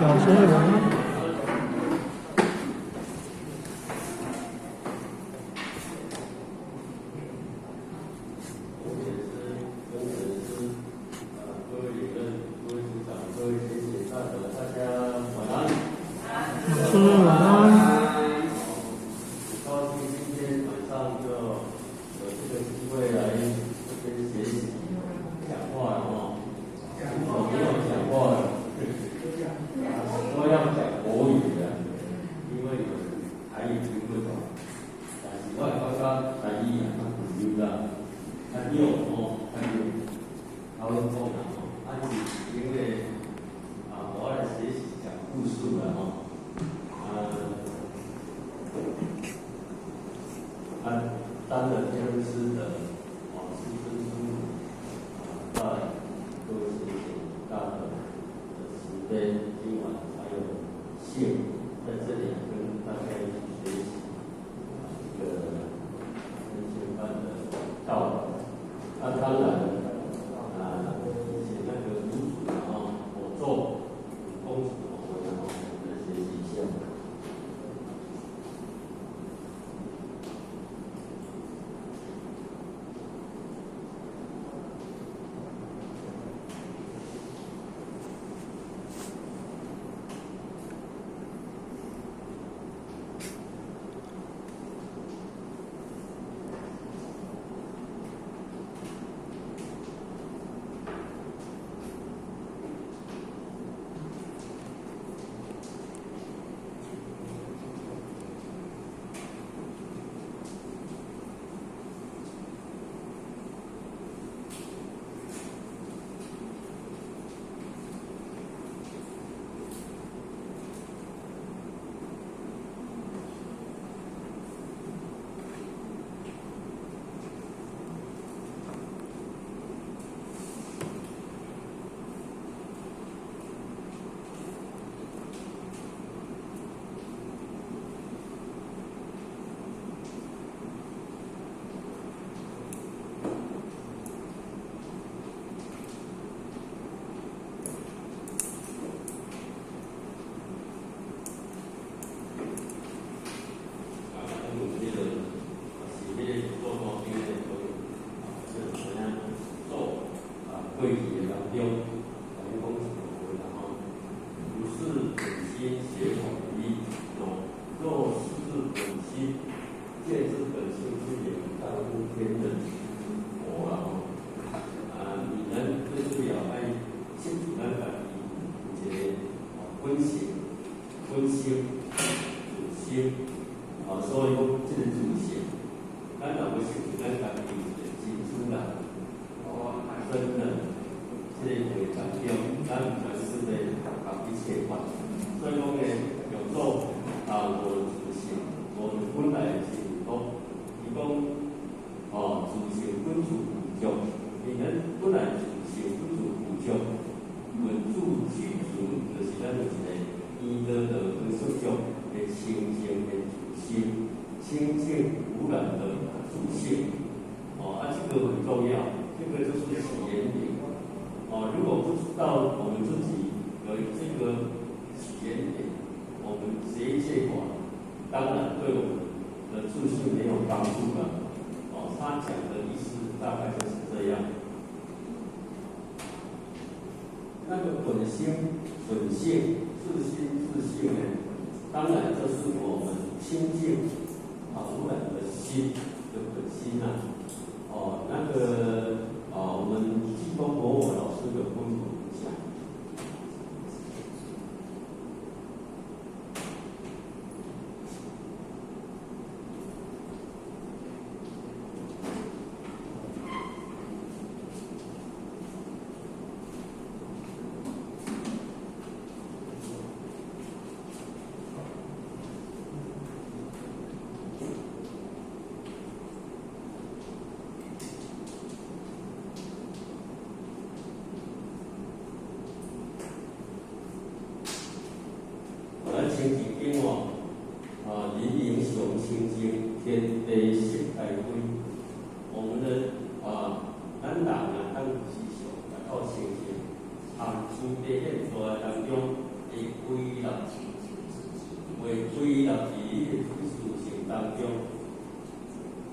老師晚安。工程師、工程師，各位理論、各位組長、各位學姐大德，大家晚安。老師晚安。很高興今天晚上就有這個機會來這邊學習講話了哦。很久沒有講話了，都要講國語的，因為有台語聽不懂。但是我會感覺台語也較自由啦，較溜哦，較溜。較好講啦吼，啊是因為啊，我來學習講故事啦吼，啊，啊，當了天師的哦，師尊師母啊，在各位學姐大德的慈悲，今晚才有幸在這裡跟大家一起學習啊，這個三千班的道理。那當然啊，以前那個五祖哦，我做公子我然後我們來學習一下。啊，因為這個是迄個做當兵的都啊，這個怎樣做啊？過去的當中，甲你講一句話啦吼，如是本心邪統一，哦，若是本心，見之本性之源，當乎天人佛啦吼。啊，你咱最主要愛清楚咱家己有一個本性、本性、自性。啊，所以講這個自性，咱若無清楚咱家己有一個真主啦，哦，真人，這個過當中，咱毋知識的合一切法。所以講呢，叫做啊無自性，無本來是講，伊講哦，自性本自具足，因咱本來自性本自具足，本自具足，就是咱有一個圓道道跟色相的清淨的自心，清淨無染的自性。哦，啊，這個很重要，這個就是起源點。哦，如果不知道我們自己有這個起源點，我們學一切法，當然對我們的自信沒有幫助了。哦，他講的意思大概就是這樣。那個本心、本性、自心、自性呢，當然這是我們清淨啊無染的心的本心呐。哦，那個啊，我們濟公活佛老師有跟我們講。咱清淨經哦，啊，人應常清淨，天地悉開開。我們的啊，咱人啊，當時常來靠清淨，含天地變化當中的規當中。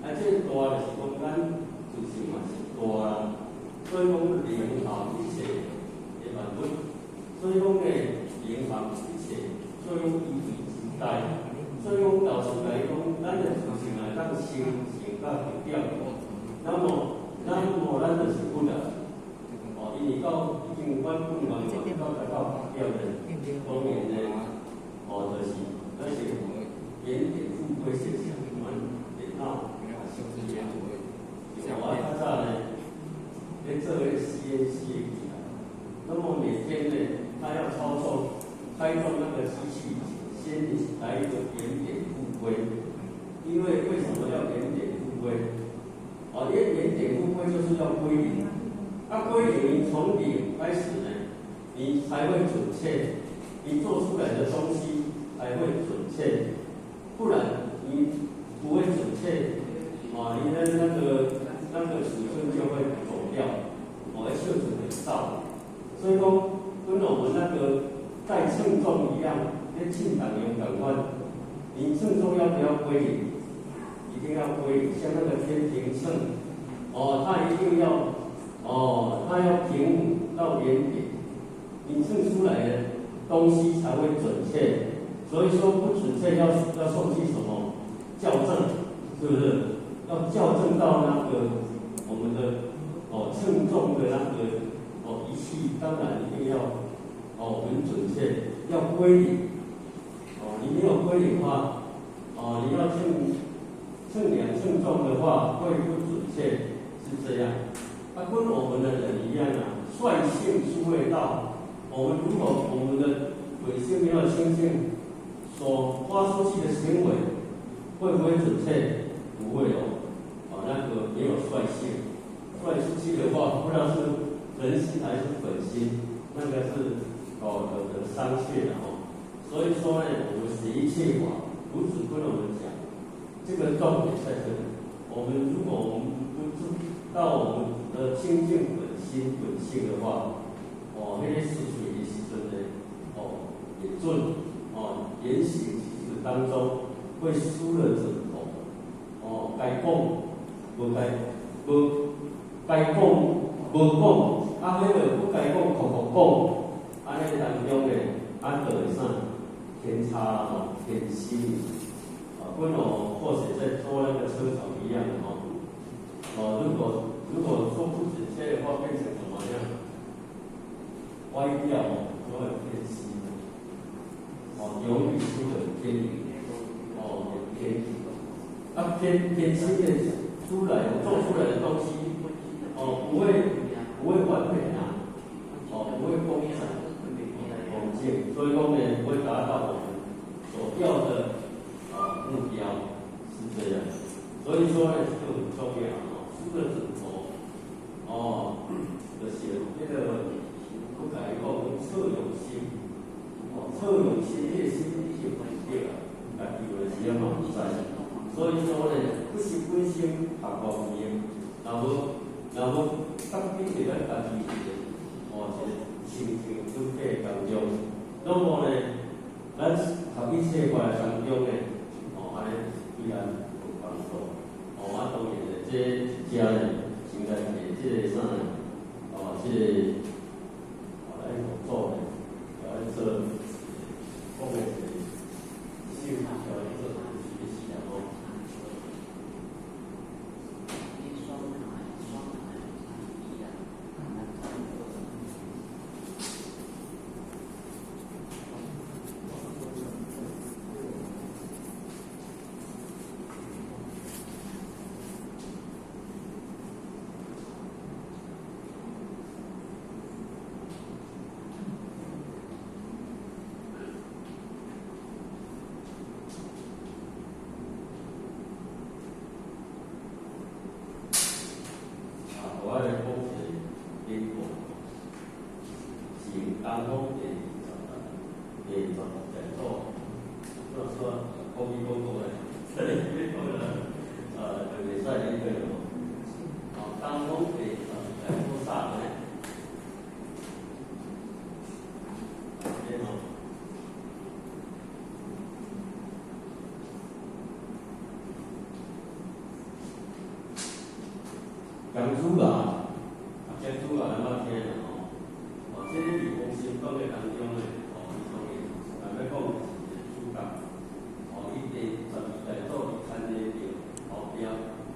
啊，這個大就是講咱自性嘛是大啦，所以講能含一切的萬物，所以講呢，能含一切，所以講伊為之大。所以講老師來講，咱的自性來當成成到極點，那麼咱就是佛啦。哦，因為到已經阮本願到達到極點的，當然呢，哦，就是咱是原點復歸現象，阮電腦手機啊，我較早呢，咧做彼個 CNC 的機啊，那麼每天呢，他要操作開動那個機器，先來一個原點復歸，因為為什麼要原點復歸？哦，因為原點復歸就是要歸零，啊，歸零你從零開始呢，你才會準確，你做出來的東西才會準確，不然你不會準確，哦，你的那個尺寸就會走掉，哦，尺寸會走。所以講，跟我們那個在稱重一樣，咧稱重用仝款，你稱重要不要歸零？一定要歸零，像那個天平秤，哦，它一定要，哦，它要平到原點，你稱出來的東西才會準確。所以說不準確要送去什麼校正，是不是？要校正到那個我們的哦稱重的那個哦儀器，當然一定要哦很準確，要歸零。哦，你沒有歸零的話，哦，你要稱量稱重的話會不準確，是這樣。啊，跟我們的人一樣啊，率性諸位道。我們如果我們的本性沒有清淨，所發出去的行為會不會準確？不會哦。哦，那個沒有率性，率出去的話，不知道是人心還是本心，那個是哦有的商榷的哦。所以說呢，我們學一切法，不只跟我們講，這個重點在這裡。我們如果我們不知道我們的清淨本心本性的話，哦，那個出嘴的時陣呢，哦，會準，哦，言行舉止當中會輸了準頭，哦，該講無該無該講無講，啊，彼個不該講，苦苦講，按呢當中呢，啊，就會啥偏差吼，偏心，啊，跟我或許在做那個車床一樣吼，哦，如果說不準確的話，變成怎麼樣？歪掉哦，就會偏心，哦，由於出的偏哦，偏，啊偏心的出來做出來的東西，哦，不會完美啊，哦，不會工整、工整，所以講呢，不會達到我們所要的啊目標，是這樣。所以說呢，這個很重要哦，輸了準頭，哦，就是那個。我共伊講，策用心，哦，策用心，你的心已經對啊，家己有的時陣嘛毋知。所以說呢，不惜本心合光明，若無當彼佇咱家己一個，哦，一個清淨本體當中，那麼呢，咱合一切法當中呢，哦，按呢對咱有幫助。哦，啊，當然呢，這遮呢，先來提這個啥呢？哦，這個。來做呢，來做講的是修，來做學習啊吼。我來講一個典故，是東方第二十大祖，我說講伊講過來，這裡講了，就袂使離開了。哦，東方第二十大菩薩呢，這吼。姜子牙，啊，姜子牙咱捌聽啦吼。哦，這个佇封神榜的當中呢，哦，伊當然咱欲講的是一個主角。哦，伊第12代祖伊牽咧著後壁有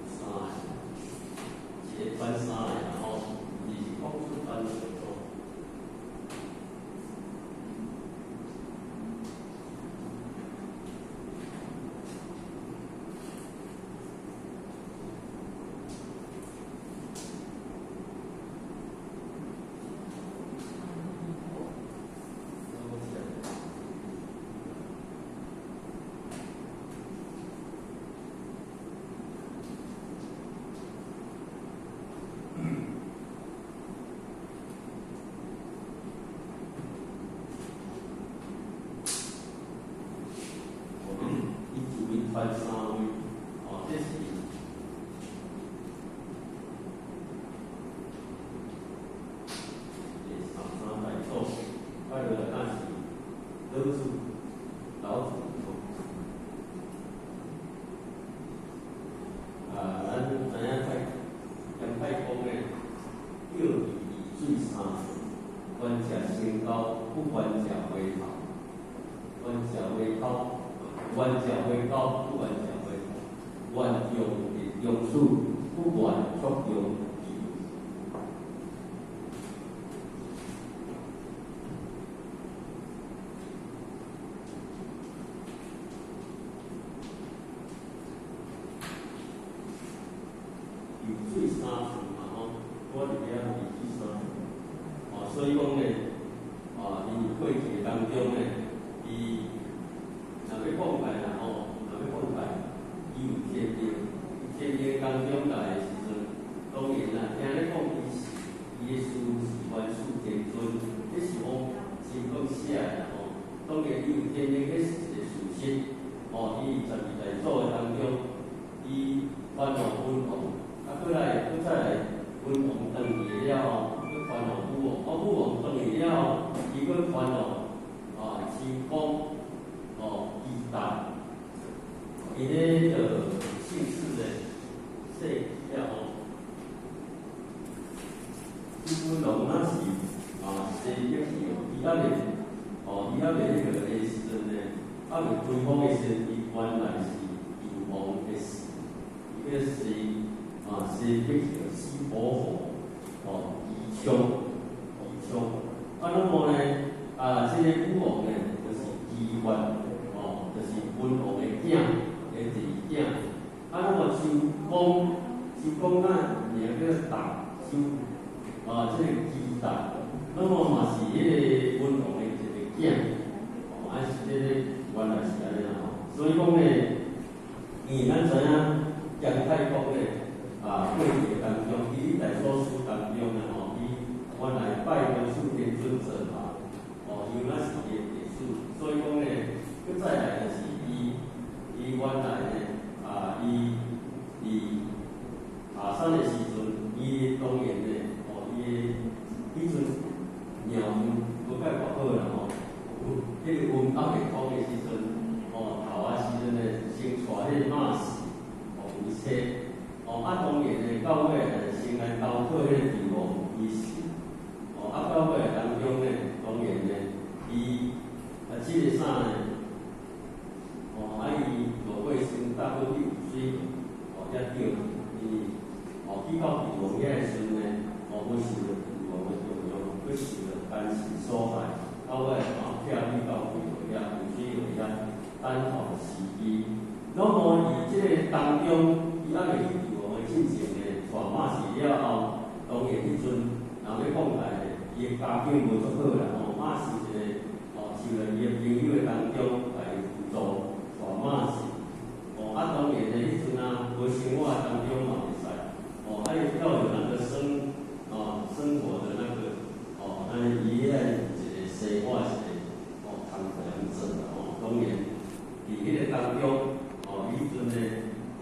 三个，一個傳三个啦吼，伊是講出傳說吼。伊自伊傳三位，哦，這是第三代祖，拜落來敢是老子，老子吼。啊，咱知影太姜太公呢，叫伊二水三泉，願食生鉤，不願食花頭，願食花頭，願食花鉤，不願食花頭，願用用處，不願曲中求。游水三泉嘛吼，我佇遐二水三泉，哦，所以講呢，啊，伊過去當中呢，伊若欲講起來吼，若欲講起來，伊有天命，伊天命當中來的時陣，當然啦，聽咧講伊是伊的師是元始天尊，這是講新本寫的啦吼。當然伊有天命，彼是一個事實。哦，伊12代祖的當中，伊傳予文王，啊，閣來，閣再來文王轉去了後，閣傳予武王，啊，武王轉去了後，伊閣傳予啊周公，哦，姬旦，伊咧個姓氏的姓了吼，周文王那是啊西北去，伊猶未，哦，伊猶未彼個的時陣呢，猶未開封的時陣，伊原來是幽王的嗣，伊叫西啊西北去西伯侯，哦，姬昌，姬昌，啊，那麼呢，啊，這個武王呢，就是姬發，哦，就是文王的囝，的第二囝。啊，那麼周公，周公咱名叫旦，周，啊，這個姬旦，那麼嘛是彼個文王的一個囝，哦，啊是這個原來是按呢啦吼。所以講呢，因為咱知影姜太公呢，啊，過去當中，伊歷代祖師當中呢，吼，伊原來拜元始天尊者嘛，哦，伊那是伊的弟子，所以講呢，閣再來就是伊，伊原來呢，啊，伊佇下山的時陣，伊當然呢，哦，伊的彼陣鳥無蓋偌好啦吼，有彼個雲還未空的時陣，哦，頭仔時陣呢，先帶彼個馬氏，哦，為妻，哦，啊，當然呢，到尾呢，先來投靠彼個帝王為婿，哦，啊，到尾當中呢，當然呢，伊啊，這個啥呢？哦，啊，伊落尾先搭過去有水，哦，遐釣，伊哦去到帝王遐的時陣呢，哦，無受著帝王的重用，閣受著奸臣所害，到尾哦，拆去到帝王遐，有水河遐等候時機。那麼佇這個當中，伊猶未去帝王的進前呢，娶馬氏了後，當然彼陣人欲講起來，伊的家境無足好啦，吼，馬氏一個哦，受著伊的朋友的當中來輔助娶馬氏，哦，啊，當然呢，彼陣啊，無生活當中嘛袂使，哦，啊，要有那個生，哦，生活的那個，哦，按呢伊遐一個生活一個，哦，工課通做啦，吼，當然，佇彼個當中，哦，彼陣呢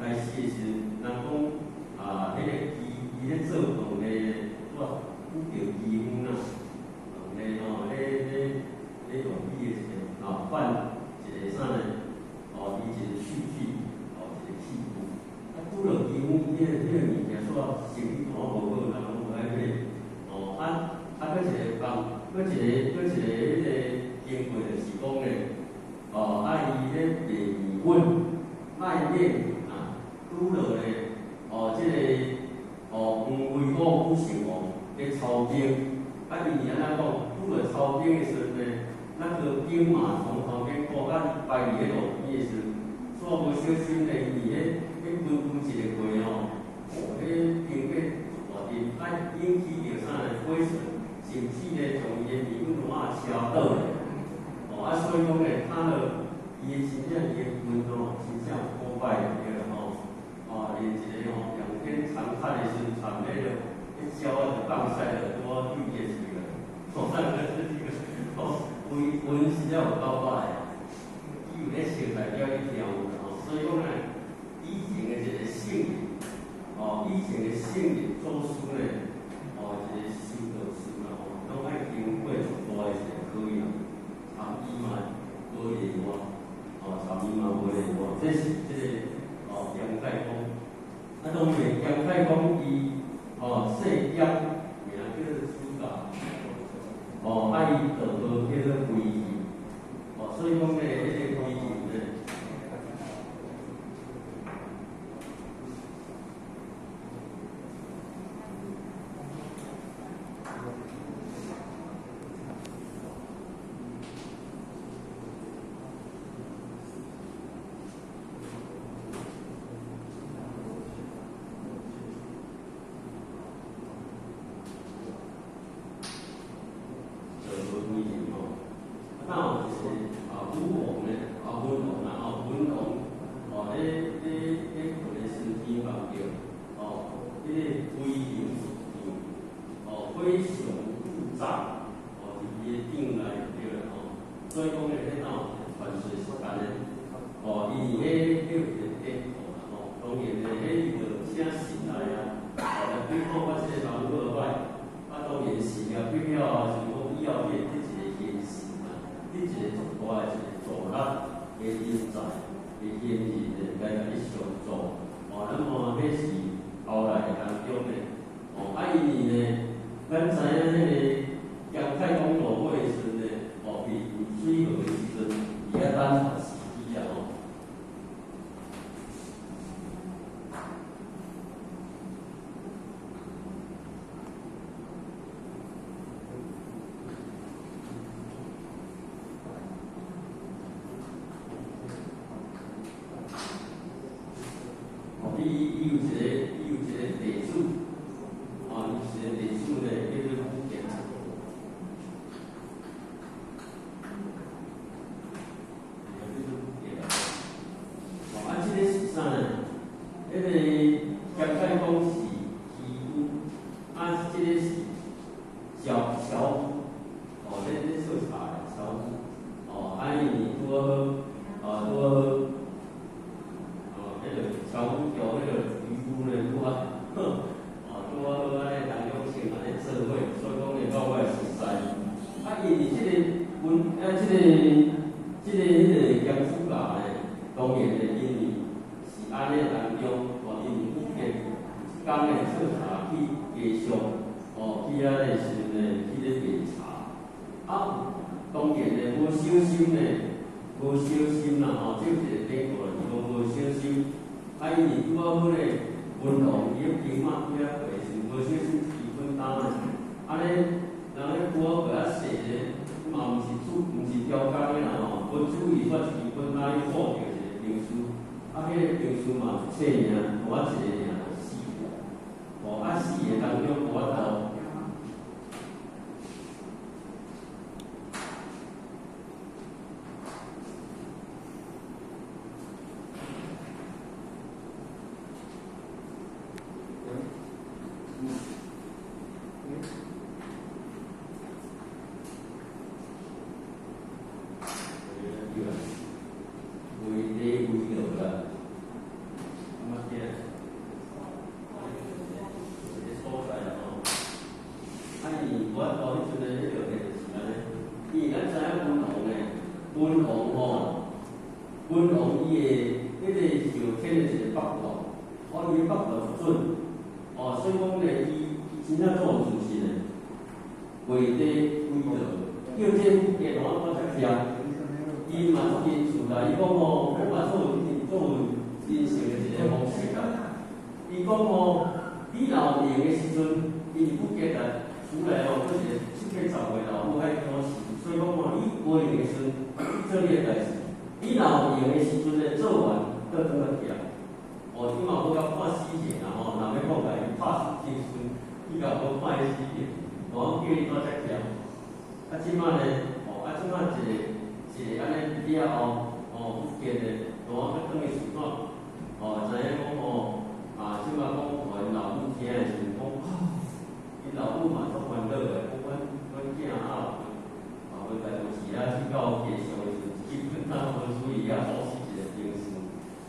開始的時陣，人講啊，彼個伊伊咧做飯的，我拄著飢荒啦，飯咧吼，咧咧咧落米的時陣，哦，飯一煞生意看無好，人攏無愛買。哦，啊啊，閣一个方，閣一个彼个經過就是講咧，哦，啊伊咧賣麵粉、賣麵啊，拄落咧，哦，這個哦，黃威武武成王咧操兵，啊，伊是按怎講？拄落操兵的時陣咧，那個兵馬從旁邊過，啊，排佇咧路邊的時陣，煞無小心咧，伊佇咧彼軍軍一个過吼，哦，彼兵變足大陣，啊，引起著啥咧？火神，甚至咧將伊的麵粉箩仔車倒咧，哦，啊，所以講咧，他了伊的真正伊的軍吼，真正有古擺的對啦吼，哦，連一个吼兩天長餐的時陣，參彼個彼鳥仔就放屎了，拄好對伊的喙啦，哦，咱個這個，哦，威軍實在有夠歹的，伊有咧穿代表你聽有啦吼，所以講咧，以前的一個聖人，哦，以前的聖人祖師咧，哦，一個修道士啦吼，攏愛經過足大的一個考驗，參伊嘛無例外，哦，參伊嘛無例外，這是這個哦，姜太公。啊，當然姜太公伊哦姓姜，名叫做子教，哦，啊伊道號叫做飛禽，哦，所以講咧，彼個飛禽咧。道號飛禽吼，啊，有一個啊武王咧，啊文王啦吼，文王哦，咧咧咧睏的時陣天夢著，哦，彼個飛禽入哦，飛翔入帳，哦，佇伊的帳內對啦吼，所以講咧，彼當有一個傳說所間咧，哦，伊彼彼有一個典故啦吼，當然咧，彼伊就請神來啊，哦，來對抗我這個人好歹，啊，當然神啊，對了後就講以後伊會得一個賢臣啊，得一個足大的一個助力的人才的賢人咧，來共你相助，哦，那麼彼是後來當中咧，哦，啊，因為咧，咱知影彼個姜太公落尾的時陣咧，哦，佇水河的時陣，佇遐等候時機啊吼。哦，伊有一個弟子，哦，伊有一個弟子咧，叫做武傑。叫做武傑啊。哦，啊，這個是啥呢？彼個姜太公是漁夫，啊，這個是樵樵夫，哦，咧咧做柴的樵夫，哦，啊，因為拄好，哦，拄好，哦，彼個樵夫叫彼個漁夫咧，拄好，哦，拄好好按呢當中穿按呢做伙，所以講咧到尾熟似。啊，因為這個阮啊，這個彼個姜子牙咧，當然咧，因為是按呢當中，哦，因為武傑有一工咧做柴去街上，哦，去遐个時陣咧去咧賣柴，啊，當然咧無小心咧，無小心啦吼，這有一個典故就是講無小心，啊，因為拄仔好咧，文王伊咧兵馬拄遐過的時陣，無小心一支滾擔咧，按呢，人咧拄好過仔踅咧，嘛毋是注，毋是刁工的啦吼，無注意煞一支滾擔去破著一個兵士，啊，彼個兵士嘛一細爾，予我一个爾就死去，哦，啊死的當中無法度。為禮為落啦，啊嘛這，一個所在啦吼。啊，伊無法度彼陣咧，彼個就是按呢，因為咱知影文王咧，文王吼，文王伊的彼個上天的一個八卦，哦，伊的八卦足準，哦，所以講咧，伊真正做有自信的，畫地為道，叫這福建我我才聽，伊嘛足堅持啦。伊講吼，我嘛做有做有真誠的一個方式啦。伊講吼，你若有閒的時陣，因為福建啊，出來吼，閣一個7、80歲老母愛主持，所以講吼，你無閒的時陣，你做你的代誌。你若有閒的時陣咧，做完閣轉來徛。哦，伊嘛無共判死刑啦吼，若欲講共伊拍死刑時陣，伊共無判伊死刑，我叫伊煞才徛。啊，這擺咧，哦，啊，這擺一個一個按呢了後，哦，福建的，我閣轉去厝煞，哦，知影講吼，啊，這擺講予𪜶老母聽的時陣，講啊，𪜶老母嘛足煩惱的，講阮囝啊，啊，無代無誌啊，去到街上的時陣，基本上無注意啊，好死一個兵事。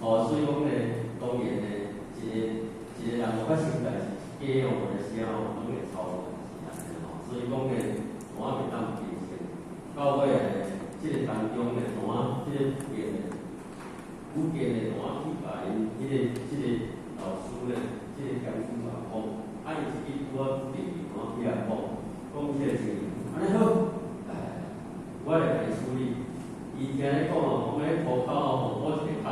哦，所以講咧，當然咧，一個一個人無發生代誌，家哦，或者啥哦，攏會操勞是按呢吼。所以講咧，我袂當平靜。到尾咧，這個當中咧，我這個福建的，福建的我去共𪜶彼個這個老師咧，這個講師嘛講，啊，伊自己拄仔第二我去遐講，講這個情形，按呢好，哎，我來共伊處理。伊聽咧講哦，講咧塗跤哦，我一個空，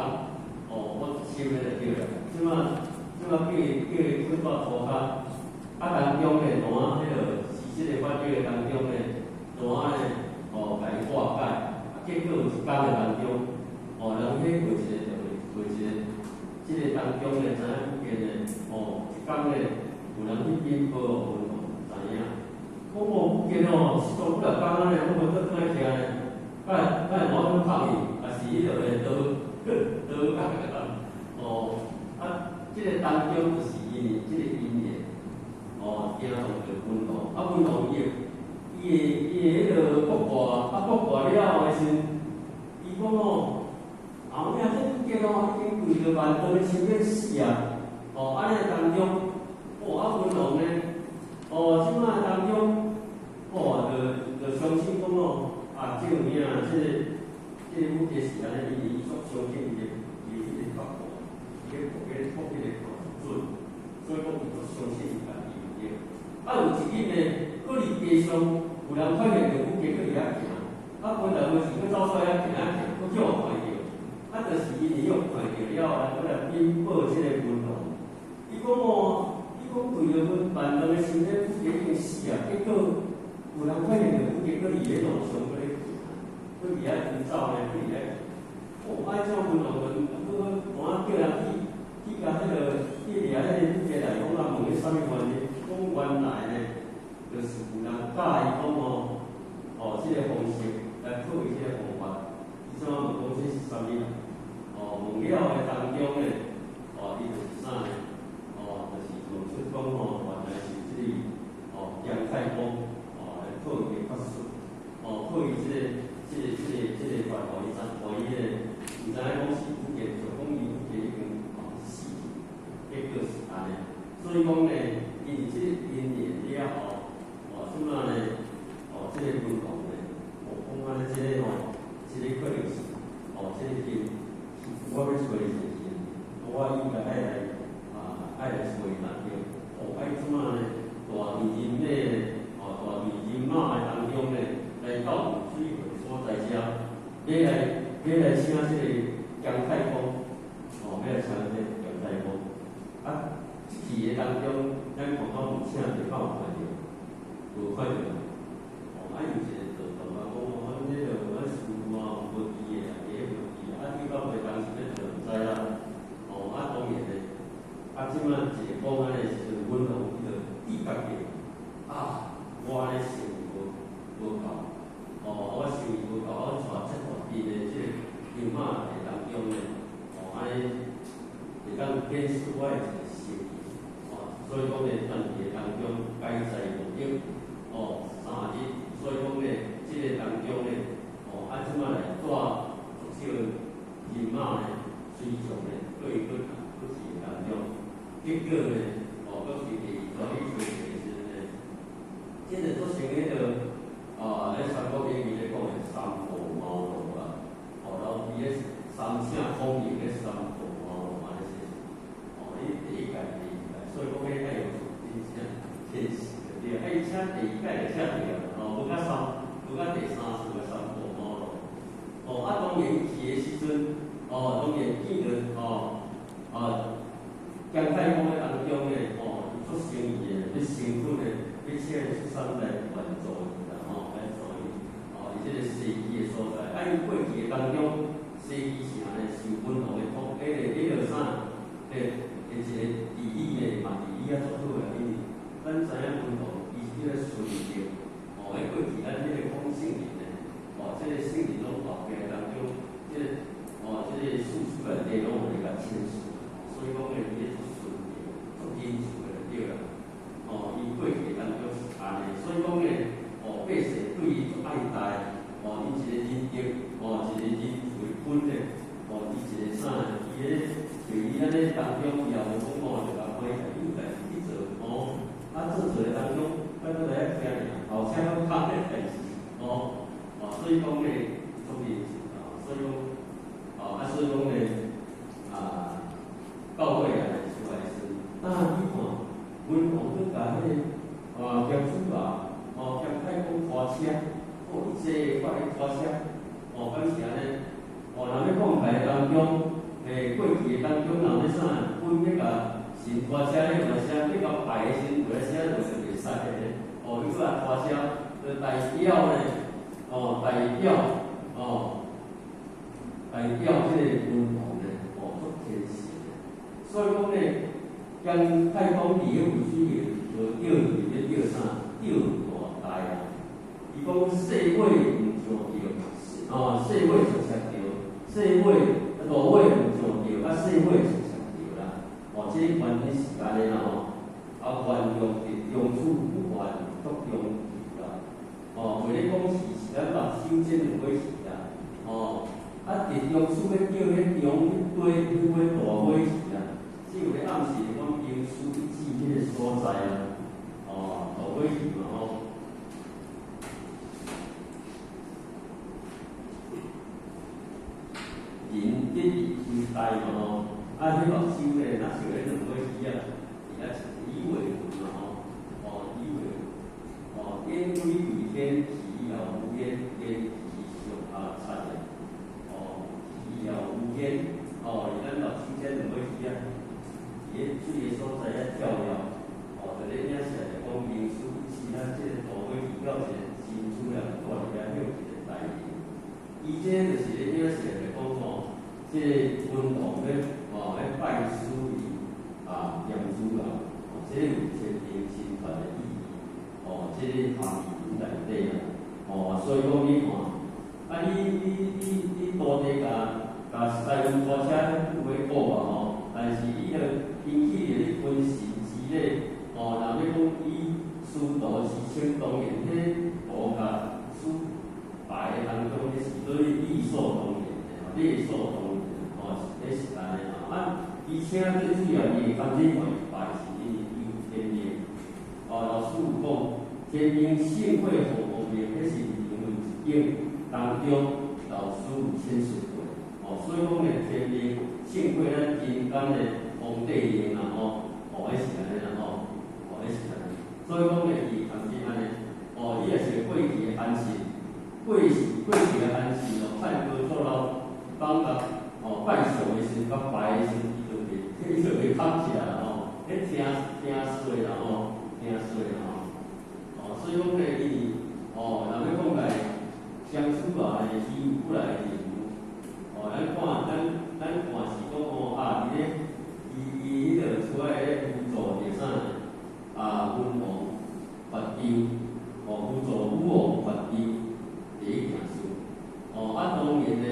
哦，我一簽咧就對啦。這擺叫伊困蹛塗跤，啊當中咧，單彼個事實的發展的當中咧，單咧，哦，共伊化解，啊，結果有一工的當中，哦，人彼過一個就會過一個，這個當中咧，知影福建咧，哦，一工咧，有人去稟報予文龍知影，講哦，福建哦，失蹤幾若工按呢，攏無倒轉來徛咧，敢會敢會我去拍伊，也是彼落咧刀刀甲哦，啊，這個當中就是因為這個因緣，哦，驚動著文龍，啊，文龍伊的彼個卜卦，啊，卜卦了後的時陣，伊講哦，後尾這福建哦，已經跪著萬丈的深淵死啊，哦，按呢當中，哦，啊，文龍呢，哦，這擺當中，哦，就相信講哦，啊，這有影，這個福建是按呢，因為伊足相信伊彼個卜卦，伊咧卜彼個卜彼個卦準，所以講伊足相信伊家己有對。啊，有一日呢，閣佇街上有人發現著福建閣佇遐行，啊，本來無是閣走出來遐行啊行，閣予看著，啊，就是因為予看著了後，人閣來稟報這個文龍。伊講哦，伊講對著阮萬丈的深淵福建已經死啊，結果有人發現著福建閣佇咧路上閣咧行，閣佇遐奔走咧，閣佇遐行。哦，啊，這文龍就閣閣叫人去共彼個去掠彼個福建來講啊，問伊啥物原因？講原來呢，就是有人教伊講哦，哦，這個方式來破伊這個方法。伊怎問講這是啥物啦？哦，問了的當中呢，哦，伊就是啥呢？哦，就是問出講吼，原來是這個哦，姜太公哦來破伊的法術，哦，破伊這個法，予伊知，予伊彼個毋知影講是福建，就講伊福建已經哦死去，結果是按呢。所以講呢，因為這個因緣了後，哦，這擺呢，哦，這個文龍呢，哦，講按呢，這個吼，這個可能是，哦，這個經我欲揣的是，我應該愛來啊，愛來揣啦對。哦，啊，伊這擺呢，大隊人馬呢，哦，大隊人馬的當中呢，來到水會所在遮，欲來請這個姜太公，哦，欲來請這個姜太公。啊，這去的當中，咱看看有請著，敢有看著？無看著。哦，啊，有一個道童啊，講哦，阮這個阮師父啊，無佇的啦，佇咧無佇啊，啊，去到尾當時欲就毋知啦。哦，啊，當然咧，啊，這擺一個講按呢時陣，文龍伊就自覺著，啊，我按呢誠意無夠，哦，我誠意無夠，我帶這大隊的這個人馬的當中呢，哦，按呢會當顯示我的一個誠意，哦，所以講呢，當地當中解在無益，哦，3日，所以講呢，這個當中呢，哦，啊，這擺來帶足少人馬呢，隨從呢，對去去去當中，結果呢，哦，閣是第二帶去揣的時陣呢，這個做成彼個啊，咧《三國演義》咧講的三顧茅廬啊，哦，然後伊咧三請孔明咧三顧茅廬按呢說，哦，你第一屆、第二屆，所以講彼愛用姜太公的當中呢，哦，伊做生意的，欲成婚的，欲請出山來援助伊啦，吼，援助伊。哦，伊這個生意的所在，啊，伊過去的當中，生意是按呢，受文王的托，彼個啥，彼一個地理呢，嘛地理啊足好啊，因為咱知影文王伊是叫做舜帝，哦，喺過去咱彼個講聖人呢，哦，這個聖人攏後壁當中，這個哦，這個史書內底攏有咧共稱述，所以講呢，伊咧做舜帝，做仁慈的就對啦。哦，伊過去當中是按呢，所以講呢，哦，百姓對伊足愛戴，哦，伊一個仁德，哦，一個仁慈的君呢，哦，伊一個啥？伊咧就伊按呢當中，伊也無講哦，就共歡喜，伊有代誌去做，哦，啊做做的當中，咱閣來遐聽爾，後車閣較咧代誌，哦，哦，所以講呢，足仁慈，哦，所以講，哦，啊，所以講呢，啊，到尾啊出來時，啊，你看，文王閣共彼個啊，姜子牙，哦，姜太公拖車，哦，伊坐我咧拖車，哦，敢是按呢？哦，若欲講起來當中，過去的當中，人咧啥，阮欲共神拖車咧，有啥欲共拜的時，有啥就袂使的咧。哦，伊閣來拖車，就代表咧，哦，代表，哦，代表這個文王咧，哦，足虔誠的。所以講咧，姜太公佇彼渭水面，就釣魚咧釣啥？釣大大啊！伊講細尾毋上釣，哦，細尾常常釣，細尾大尾毋上釣，啊細尾常常釣啦。哦，這個原因是按呢啦吼。啊，原用佇中處不還足中魚啦。哦，話咧講是是咱目睭這兩尾魚啦。哦，啊，佇中處欲釣彼中彼底彼尾大尾魚啊，這有咧暗示講兵書一指彼個所在啊。哦，大尾魚嘛吼。人得以為大嘛吼，啊，彼目睭咧，若像彼兩尾魚啊，佇遐魚尾紋嘛吼，哦，魚尾紋，哦，天鬼為天，其遙無邊，天其上啊，賊啊，哦，其遙無邊，哦，咱目睭這兩尾魚啊，佇咧水的所在遐跳躍，哦，就咧影射著講民事是咱這個大尾魚到一個真主人住佇遐歇一個大人，伊這就是咧影射著講吼，這個文王咧，哦，咧拜師伊啊，鹽祖啊，哦，這個有天命神傳的意義，哦，這個含義佇內底啦，哦，所以講你看，啊，你徒弟共共師傅拖車有咧顧啊吼，但是伊著引起著咧君臣之禮，哦，若欲講以師徒之稱，當然彼徒共師拜的當中，彼是對理所當然的，理所當然，哦，彼是按呢啦。啊，而且最主要伊會當這塊拜是因為伊有天命。哦，老師有講，天命聖會和光明，彼是靈魂一境當中，老師有闡述過。哦，所以講呢，天命聖會咱人間的皇帝靈啦，吼，哦，彼是按呢啦，吼，哦，彼是按呢。所以講呢，伊當時按呢，哦，伊也是過去的安息，過去的安息哦，蔡哥做老當甲哦拜上的時陣，共拜的時陣，伊就袂放食啦，吼，彼聽聽說啦，吼，聽說啦，吼，哦，所以講呢，伊哦，若欲講來姜子牙的伊有過來的任務，哦，咱看是講哦啊，佇咧伊彼個出來咧輔助著啥啊，文王伐紂，哦，輔助武王伐紂第一件事，哦，啊，當然呢，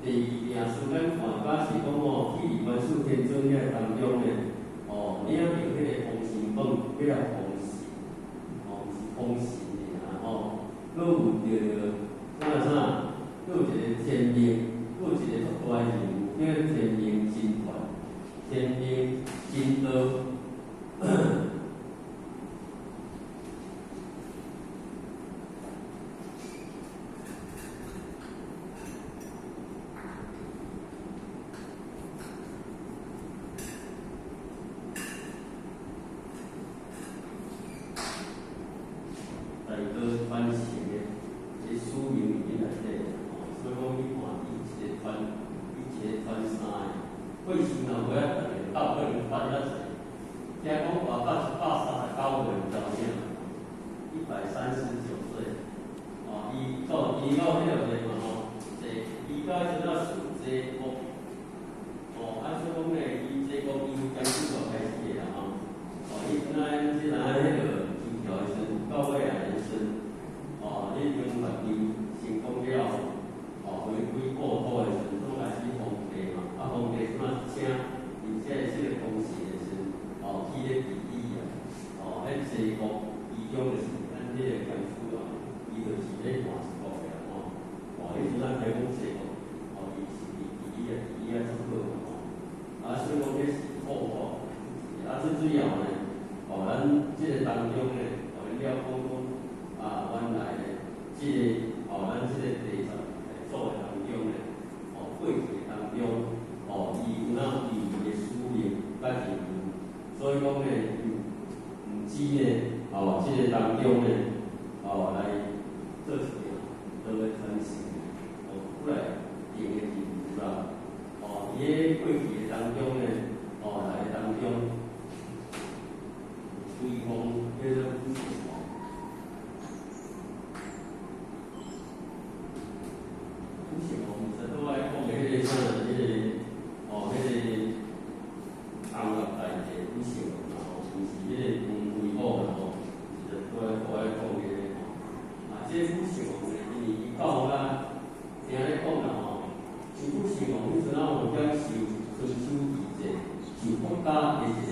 第二件事咱看敢是講哦，去元始天尊遐當中呢，哦，領著彼個封神榜，彼個封神，哦，毋是封神爾吼，閣有著啥啥，閣有一個天命，閣有一個足大的任務，叫天命真傳，天命真道。大道傳承的這使命佇內底，哦，所以講你看，伊一個傳，伊一個傳三個，火星若無遐逐個鬥，可能傳較濟。所以講呢，毋止呢，哦，這个當中呢，哦，來做一件道的傳承，哦，過來定的任務啦，哦，佇咧過去的當中呢，哦，來當中，吹風叫做武聖王，武聖王其實都愛講的彼个啥，彼个，哦，彼个東岳大帝武聖王啦，吼，毋是彼个黃飛虎啦，吼，其實都愛都愛講彼个吼，啊，這个武聖王呢，因為伊到啦，聽咧講啦吼，像武聖王彼陣仔有享受春秋時節，受國家的一個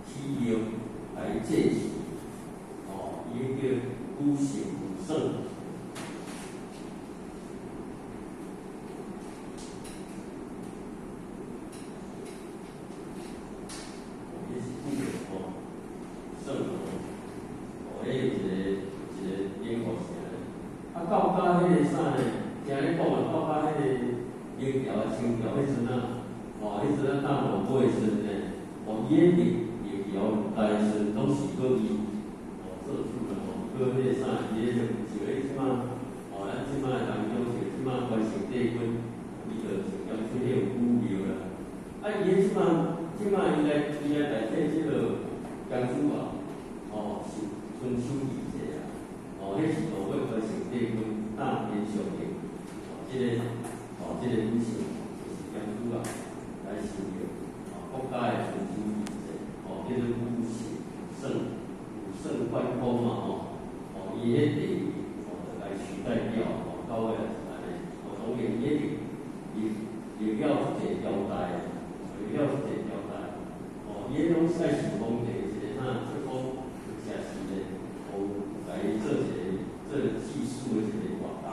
起用來祭祀，哦，伊叫武聖武聖。伊是武聖吼，聖吼，哦，彼有一個典故是按呢。啊，到甲彼个啥呢？聽咧講啊，到甲彼個明朝啊、清朝彼陣啊，哦，彼陣啊，打落尾的時陣呢，哦，伊迄歷歷朝歷代時陣，攏是閣伊哦做主啦吼，閣彼個啥，伊咧就像咧這馬，哦，咱這馬的當中像這馬關聖帝君，伊就像當出彼個武廟啦。啊，伊咧這馬這馬伊來代替這个江主啊，哦，是春秋時節啊，哦，彼是落尾關聖帝君當天上的，哦，這个哦，這个武聖就是江主啊來受用，哦，國家的春秋時節，哦，叫做武聖聖武聖關公嘛，吼，哦，伊彼地位哦，就來取代掉，哦，到尾也是按呢，哦，當然伊彼歷歷了足濟朝代，歷了足濟朝代，哦，伊彼攏愛受皇帝一个啥，出講有正事咧，哦，來做一个做祭祀的一个活動，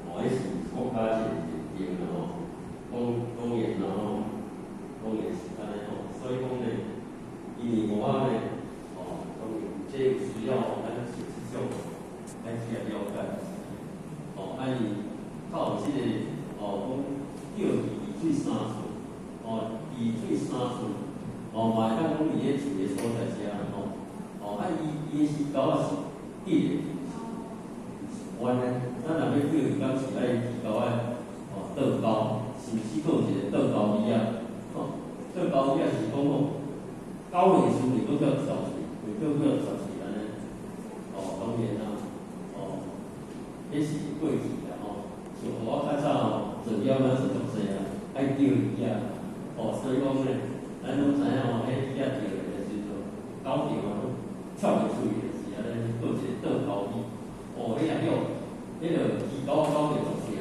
哦，彼是國家一個認定啦吼，當當然啦吼，當然是按呢吼，所以講呢，因為無啊呢，哦，當然這有需要咱是這種咱去來了解，哦，啊伊到這個哦，講釣魚佇水三寸，哦，佇水三寸，哦，嘛會當講佇咧一个所在遮吼，哦，啊伊伊是溝仔是直的，是彎的，咱若欲釣魚，敢是愛魚鈎仔哦倒鈎，是毋是閣有一个倒鈎魚仔？吼，倒鈎魚仔是講吼，鈎的時陣閣叫跳出，會閣叫跳出按呢，哦，當然啦，哦，彼是過去啦吼，像我較早吼做業仔做足濟啊，愛釣魚仔，哦，所以講呢，咱攏知影吼，彼魚仔釣的時陣，鈎釣啊，攏跳袂出去，是按呢，閣有一个倒鈎魚，哦，彼若曉，彼个魚鈎仔鈎著足疼，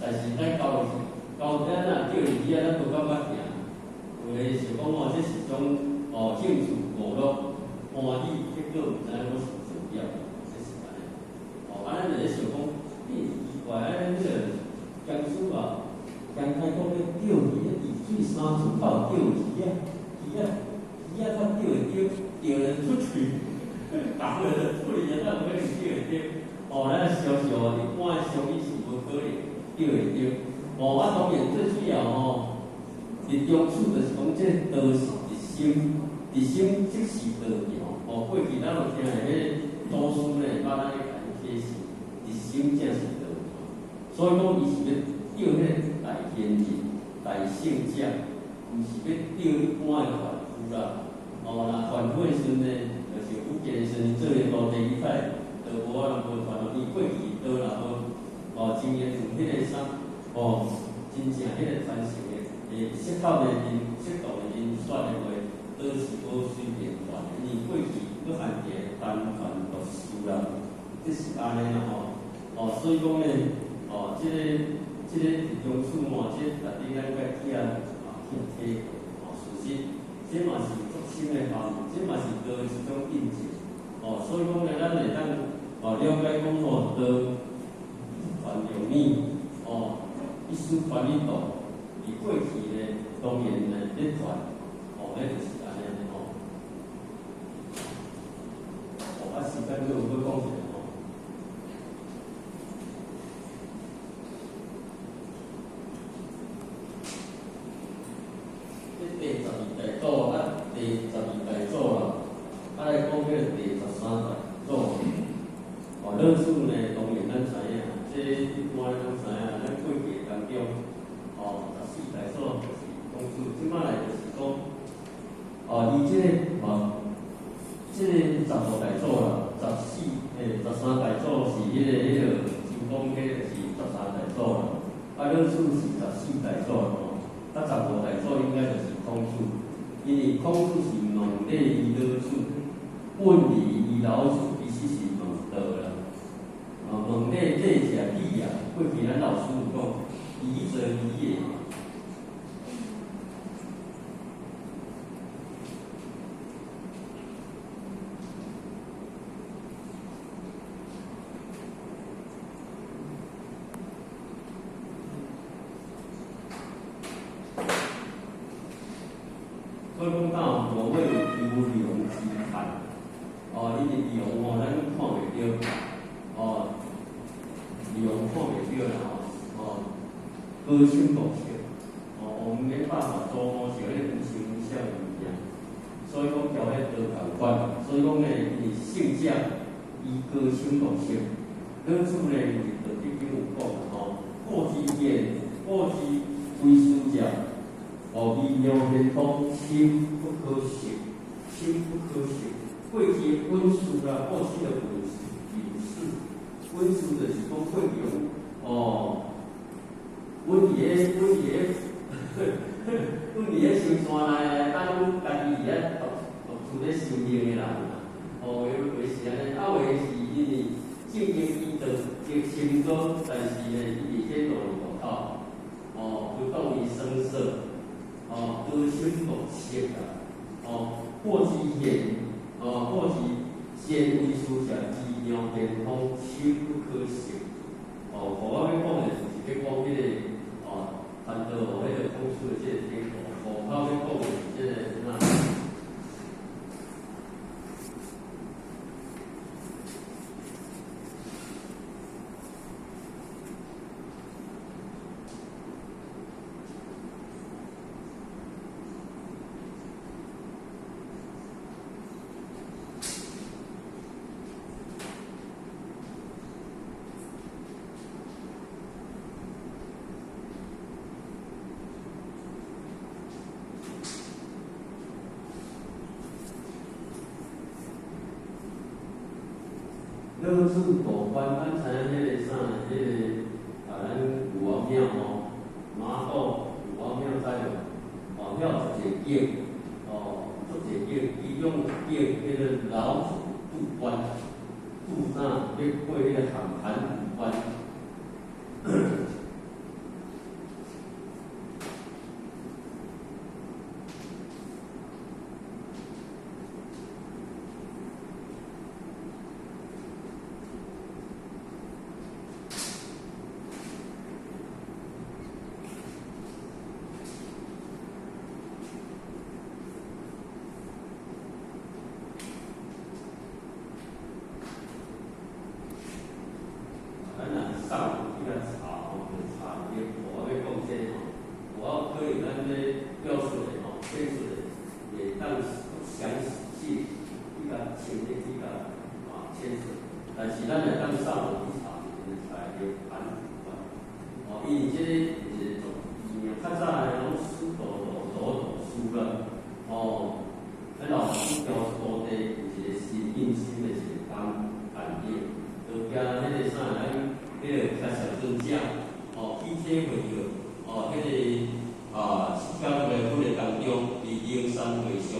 但是咱鈎是鈎，咱若釣魚仔，咱無感覺疼。有的想講吼，這是種哦興趣娛樂歡喜，結果毋知影講是做業，這是按呢。哦，啊，咱就咧想講，欸，奇怪，啊，咱彼個江蘇啊，江開講咧釣魚，佇水三寸口釣魚仔，魚仔魚仔較釣會著，釣會出去，咬會出去，哪有可能釣會著？哦，咱常常一般的常理是無可能釣會著。哦，啊，當然最主要吼，佇中處就是講，這道是一心，一心即是道教。哦，過去咱有聽的彼个祖師呢，捌咱咧共伊解釋，一心正是道教。所以講，伊是欲釣彼個大仙人、大聖者，毋是欲釣一般的凡夫啦。哦，若凡夫的時陣呢，就是武建的時陣做个徒弟，伊較會道無可能無傳落。伊過去道若無哦，真嚴重彼個啥哦，真正彼個傳承的，會適合的人、適當的人選的話，道是無隨便傳的。因為過去閣含一个單傳獨授啦，這是按呢啦吼。哦，所以講呢，哦，這個佇中處吼，這個值得咱該去啊去體會。哦，事實，這嘛是足深的含義，這嘛是道的一種印證。哦，所以講呢，咱會當哦了解講吼道傳用語，哦，意思傳於道，佇過去呢，當然呢咧傳，哦，彼就是按呢吼。哦，啊，時間閣有閣講一下吼。這第12代祖啊，哦，伊這個哦，這個15大祖啦，14欸13大祖是彼個周公，彼個是13大祖啦。啊，老子是14大祖吼，啊，15大祖應該就是孔子，因為孔子是問禮於老子，問禮於老子，其實是問道啦。哦，問禮禮者禮啊，過去咱老師有講，禮則禮也。所以講到所謂優良之談，哦，伊的良吼，咱看袂著，哦，良看袂著啦吼，哦，高深莫測，哦，我們沒辦法捉摸著彼個無形無相的物件，所以講交彼道仝款，所以講呢，伊聖者伊高深莫測，老子呢，伊道德經有講吼，過之言，過之為師者。哦，微妙玄通，深不可測，深不可測。過去本事啦，過去的本事，本事，本事就是講過去哦，阮佇咧，阮佇咧，阮佇咧深山內，啊，阮家己佇遐獨獨處咧修行的人啦。哦，有話是按呢，啊，有的是因為正經伊道德深高，但是呢，伊佇這路外口，哦，不動於聲色。哦，高深莫測啊！哦，過之言，哦，過之先為師者，微妙玄通，深不可測。哦，我要講的就是欲講彼個哦，談到彼個孔子的這個典故，後頭欲講的是這個啥？老子渡關，咱知影彼個啥？彼個啊，咱牛王廟吼，媽祖牛王廟知無？哦，遐有一個景，哦，足濟景，其中一景叫做老子渡關，渡啥？欲過彼個函函谷關。咱若上網去共查吼，就查著我欲講這吼，有可能咱咧表述的吼，表述的會當詳細去共清楚去共啊闡述，但是咱會當上網去查，就查會著函谷關。哦，因為這個是一個足奇妙，較早的攏師徒徒徒讀書啦，哦，咱老師教徒弟有一個心印心的一個感感應，就驚彼個啥咱。彼個迦葉尊者，哦，去體會著，哦，彼個啊，釋迦牟尼佛的當中，佇靈山會上，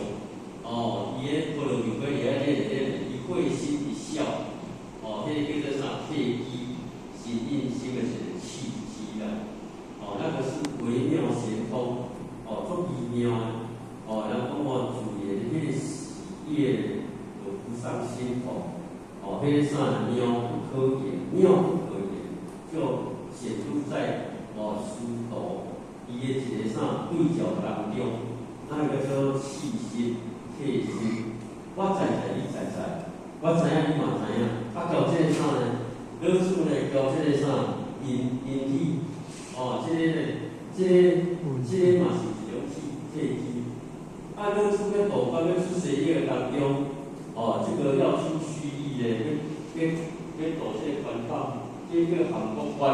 哦，伊咧菠蘿蜜粿佇遐咧咧，伊會心一笑，哦，彼個叫做啥？契機，心印心的一個契機啦，哦，那個是微妙玄通，哦，足微妙的，哦，人講哦，自然彼個喜悅就浮上心頭，哦，彼個啥妙不可言，妙不可言。就顯露在哦師徒伊的一個啥對照當中，那個叫做契心、契心。我知知，你知知，我知影你嘛知影。啊，交這個啥呢？老子呢交這個啥引引起？哦，這個呢，這個這個嘛是一種契契機。啊，老子欲渡關欲出西域當中，哦，這個要出西域咧，欲欲欲渡這個關口。這叫函谷關，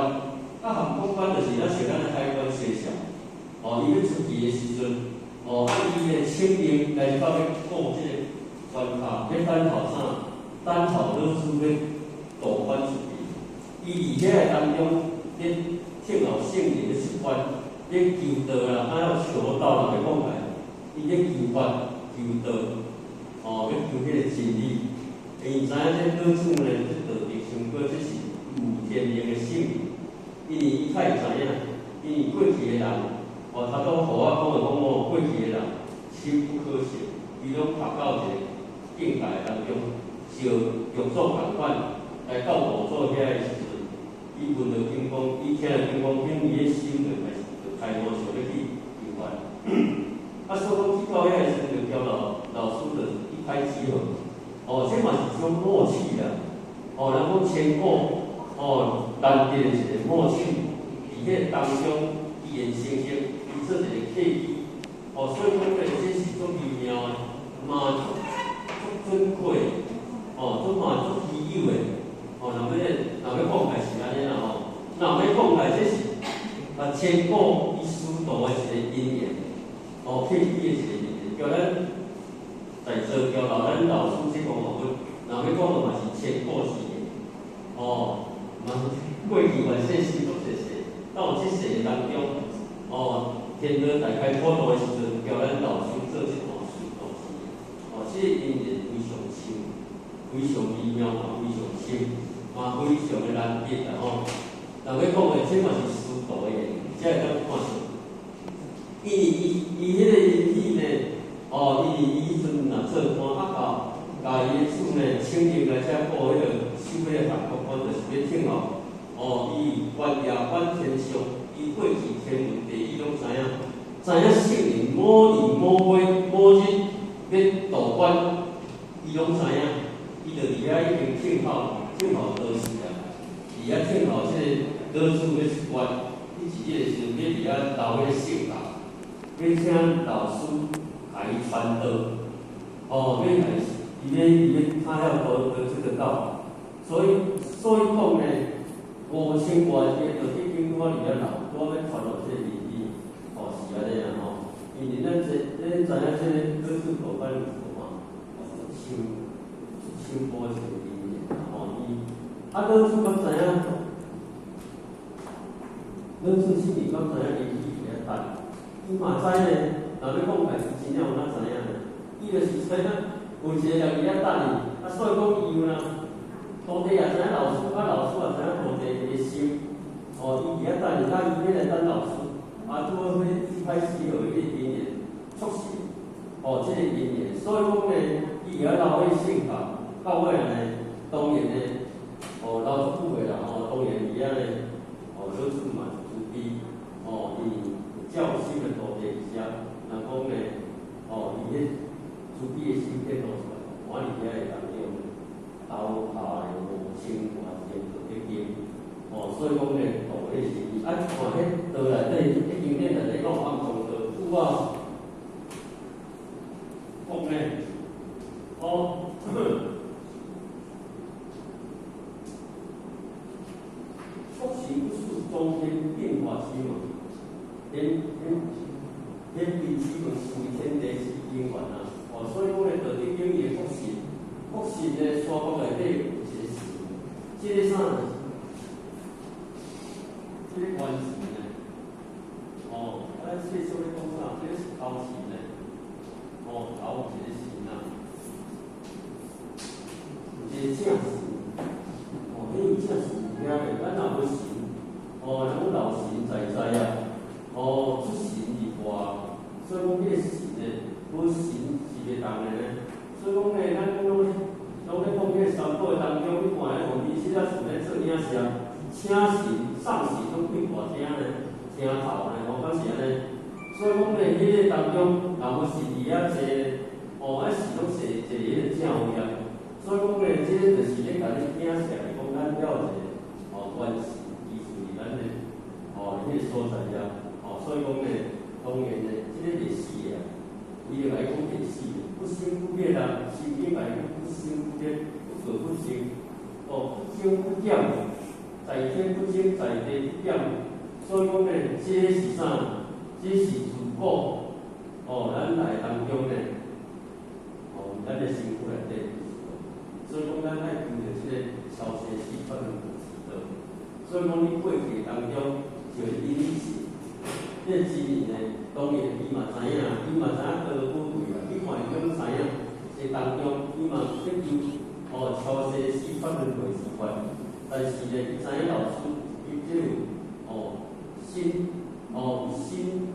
啊函谷關就是咱像咱的海關西線，哦，伊欲出去的時陣，哦，啊，伊的請命來到欲過這個關卡，欲等候啥？等候老師欲導關出去。伊佇遐個當中，咧聽候聖靈咧出關，咧求道啦，啊要求道啦，欲講來，伊咧求法求道，哦，欲求彼個真理。因為知影這老子呢，這道德上過，這是有天命的聖人，因為伊較會知影，因為過去的人，哦，頭拄予我講的講哦，過去的人深不可測，伊攏讀到一個境界當中，像玉祖仝款來到五祖遐的時陣，伊聞著金剛，伊聽著金剛經，伊的心就開始就開悟，想欲去求法。啊，所以講去到遐的時陣，就交老師就一拍即合。哦，這嘛是一種默契啦。哦，人講千古哦難得的一個默契，佇彼個當中，機緣成熟，伊做一個契機。哦，所以講咧，這是足微妙的，嘛足足準確的，哦，足嘛足稀有的。哦，若欲咧，若欲講起來是按呢啦吼。若欲講起來，這是啊千古伊師徒的一個因緣，哦，契機的一個因緣，叫咱在座交老咱老師這講哦，若欲講的嘛是千古之言，哦，嘛是過去萬世世足濟世，到這世當中，哦，天道大開普度的時陣，交咱老師做這段師徒之緣，哦，這個因緣非常深，非常微妙嘛，非常深，嘛非常的難得啦吼。人欲講的，這嘛是師徒的緣，才會當看出。因為伊彼個因起呢，哦，因為伊彼陣若做官啊，共伊的主呢請命來遮顧彼個守彼個函谷關，就是欲聽候。哦，伊觀夜觀天象，伊過去天文地理攏知影，知影聖人某年某月某日欲度關，伊攏知影。伊就佇遐已經聽候，聽候道士啊，佇遐聽候這個老師欲出關，彼一日的時陣，欲佇遐留彼個聖教，欲請老師共伊傳道。哦，欲來，伊欲他要得這個道，所以講呢，5000外個道德經拄仔佇遐留，拄仔欲傳落這個理理，哦，是按呢啦吼。因為咱這，咱知影這個老師道關有嘛，深深波一個因緣吼，伊啊老師敢知影？老師心裡敢知影伊去佇遐等？伊嘛知呢，若欲講起來是真正有哪知影呢？伊就是知影有一個人佇遐等伊，啊，所以講伊有啦。徒弟也知影老師，啊，老師也知影徒弟的心。哦，伊佇遐等伊，啊，伊欲來等老師，啊，拄好彼一開始有彼個因緣促成，哦，這個因緣，所以講呢，伊佇遐留彼聖教，到尾呢，當然呢，哦，留足久的啦，吼，當然佇遐呢，哦，老師嘛是慈悲，哦，伊有教心的徒弟佇遮，若講呢，哦，伊彼慈悲的心顯露出來，我佇遐的當中，留下的5000外件道德經，哦，所以講呢，道彼是，啊，看彼道內底，彼經典內底講暗藏道，拄仔講呢，哦，福行不是中天變化之門，顯顯顯變之門是天地之因緣啊！哦，所以講呢，道德經伊的福行，福行呢，山谷內底有一個神，這個啥？這個關神呢？哦，啊，咱細說咧講啥？這個是頭神呢？哦，頭有一個神啊，有一個正神。哦，彼有正神佇遐咧，咱若無神，哦，人講老神在在啊，哦，出神入化，所以講彼個神呢，無神是袂動的呢。所以講呢，咱講攏攏咧講彼個三寶的當中，你看咧，黃醫師啊，像咧做影像，請神、送神攏變大廳呢，廳頭呢，吼，敢是按呢？所以講呢，彼個當中，若無神佇遐坐，哦，啊神攏坐坐佇彼個正位啊。所以講呢，這個就是咧共你影射，講咱了一個哦，關係依附佇咱的哦，彼個所在遐，哦，所以講呢，當然呢，這個袂死的，伊就來講袂死的，不生不滅啊，心經來講不生不滅，不過不生，哦，不增不減，在天不增，在地不減，所以講呢，這個是啥？這是自古哦，咱來當中呢，哦，咱的身軀內底，所以講咱愛求著這个超生死法輪迴之道。所以講你過去當中就因你是，這個真言呢，當然伊嘛知影，伊嘛知影多寶貴啊。你看伊講知影，這當中伊嘛去求哦超生死法輪迴之法，但是呢，伊知影老師伊這有哦心哦心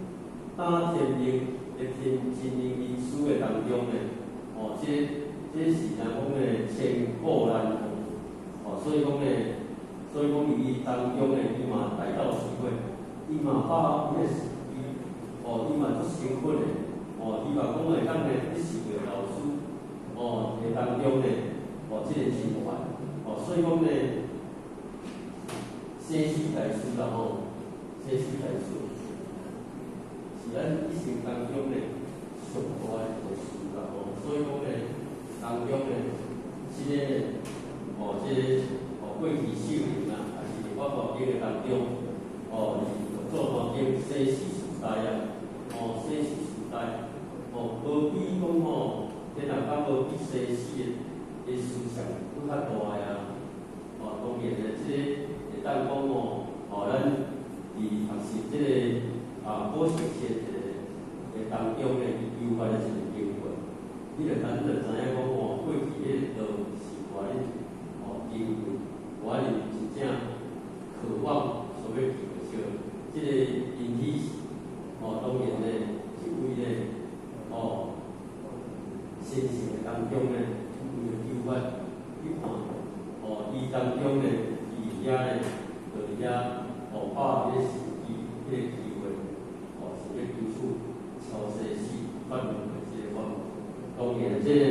打天命的天真言意思的當中呢，哦，這是若講呢千古難逢，哦，所以講呢，所以講伊當中呢，伊嘛大道智慧，伊嘛把握彼個時機，哦，伊嘛足誠懇的，哦，伊嘛講會當呢，去受著老師，哦，的當中呢，哦，這個真法，哦，所以講呢，生死大事啦吼，生死大事是咱一生當中呢上大的一個事啦吼，所以講呢，當中呢，這個哦，這個哦過去修行啊，也是伫法華經的當中，哦，是做大經生死時代啊，哦，生死時代，哦，無比講吼，天人間無比生死的思想閣較大啊，哦，當然呢，這個會當講吼，哦，咱佇學習這個啊，古聖賢的當中呢，伊求發的一個機會，你就咱就知影講吼，過去彼個道是偌哩哦機會，偌哩真正渴望所欲求的這這個因喜哦，當然呢，這位呢，哦，先聖的當中呢，為著求發，你看，哦，伊當中呢，伊遐呢，就佇遐哦，把握彼個時機，彼個機會，哦，是欲求取超生死法輪迴這個法門。當然，這個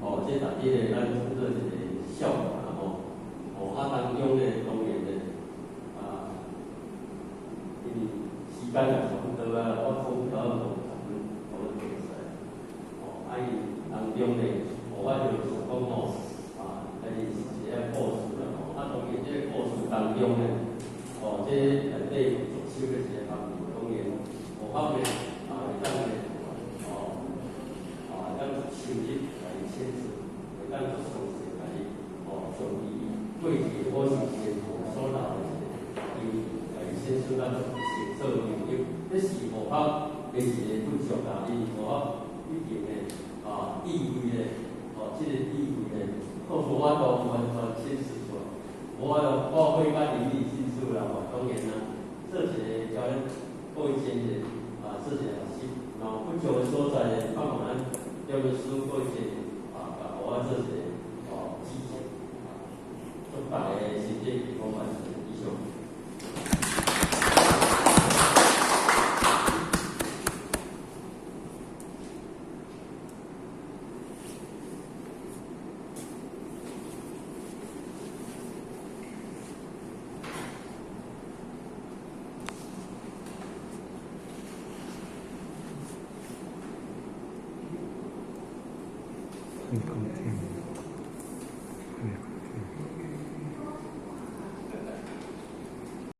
哦，這逐日呢，咱稱做一個笑話吼。哦，啊當中呢，當然呢，啊，因為時間也差不多啊，我講了50分，差不多會使。哦，啊伊當中呢，哦，我就想講吼，啊，來認識一個故事啦吼。啊，當然這個故事當中呢，哦，這內底有足深的一個含義，當然，哦，我呢，啊，會當呢，哦，啊，會當足深入來淺說，會當足詳細來哦，將伊過去古聖賢所留的一個經驗來淺說咱成做研究，這是學校的一個不足啦，因為學校已經呢，啊，智慧呢，哦，這個智慧呢，我無法度完全顯示出來，無法度發揮甲淋漓盡致啦吼。當然啦，做一個教咱各位先生啊，做一個學習，然後不足的所在呢，盼望咱教師各位先生啊，共予我做一個哦指正，啊，祝大家身體健康萬事以上。你講聽。